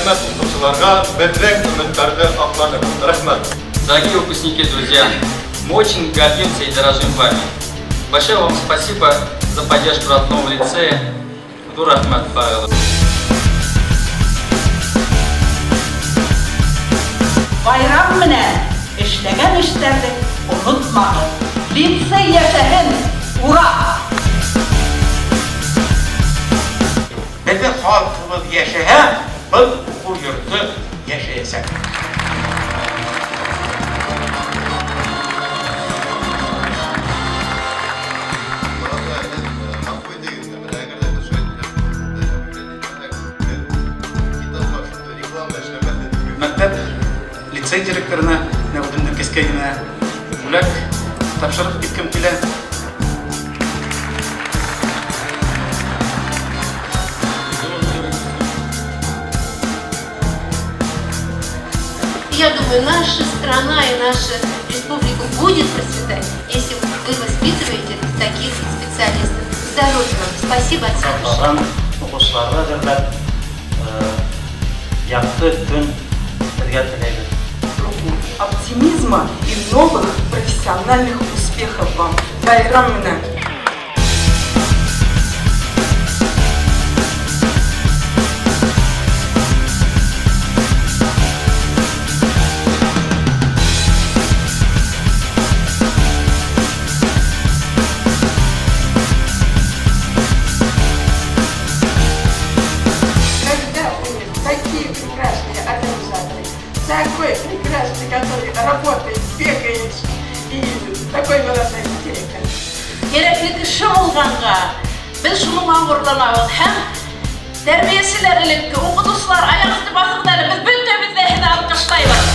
Рәхмәт укытучыларга, беҙҙең өмөттәрҙе аҡланығыҙ. Рәхмәт. Дорогие выпускники, друзья, мы очень гордимся и дорожим вами. Большое вам спасибо за поддержку родного лицея. Ҙур рәхмәт Павел. Байрам менән, эшләгән эштәрҙе онотмағыҙ. Лицей йәшәһен! Ура! Беҙҙең халҡыбыҙ йәшәһә, был уҡыу йорто йәшәйәсәк. Мәктәп лицей директорына үҙемдең кескәй генә бүләк тапшырып киткем килә. Я думаю, наша страна и наша республика будет процветать, если вы воспитываете таких специалистов. Здоровья вам! Спасибо от всей души. Уҡыусыларға рәхмәт. Яҡты көн һеҙгә теләйбеҙ. Оптимизма и новых профессиональных успехов вам. Байрам менән! Такой прекрасный, который работает, бегает и такой молодой директор. Кәрәкле кеше булғанға беҙ шуның ғорурланабыҙ һәм тәрбиәселәр, элекке уҡытыусылар, аяҡ өҫтө баҫығыҙ әле, беҙ бөтәбеҙ ҙә һеҙҙе алҡышлайбыҙ.